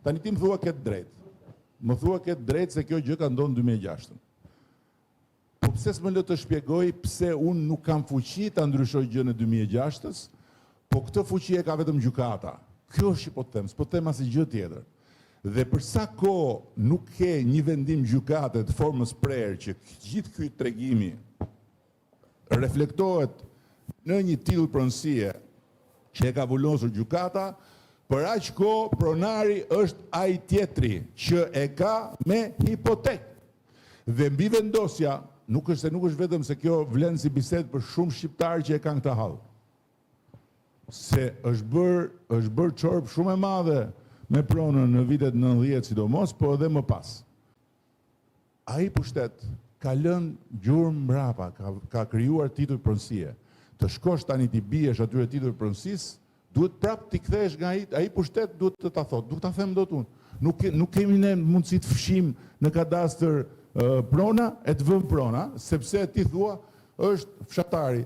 Tani ti më thua ke të drejtë. Më thua ke të drejtë se kjo gjë ka ndodhur në 2006-ën. Po pse s'më lë të shpjegoj pse unë nuk kam fuqi ta ndryshoj gjënë e 2006-ës, po këtë fuqi e ka vetëm gjykata. Kjo është që po të them, s'po të them asnjë gjë tjetër. Dhe për sa kohë nuk ke një vendim gjykate të formës prerë që gjithë ky tregimi reflektohet në një titull pronësie që e ka vulosur gjykata, për aq kohë pronari është ai tjetri që e ka me hipotekë. Dhe mbivendosja, nuk është se nuk është vetëm se kjo vlen si bisedë për shumë shqiptarë që e kanë këtë hall. Se është bërë është bërë çorbë shumë e madhe me pronën në vitet 90 sidomos, po edhe më pas. Ai pushtet ka lënë gjurmë mbrapa, ka, ka krijuar tituj pronësie. Të shkosh tani t'i biesh atyre tituj pronësisë, duhet prapë t'i kthehesh nga ai, ai pushtet duhet të ta thotë. Nuk ta them dot unë. Nuk nuk kemi ne mundësi të fshim në kadastër prona e të vëmë prona, sepse ti thua është fshatari.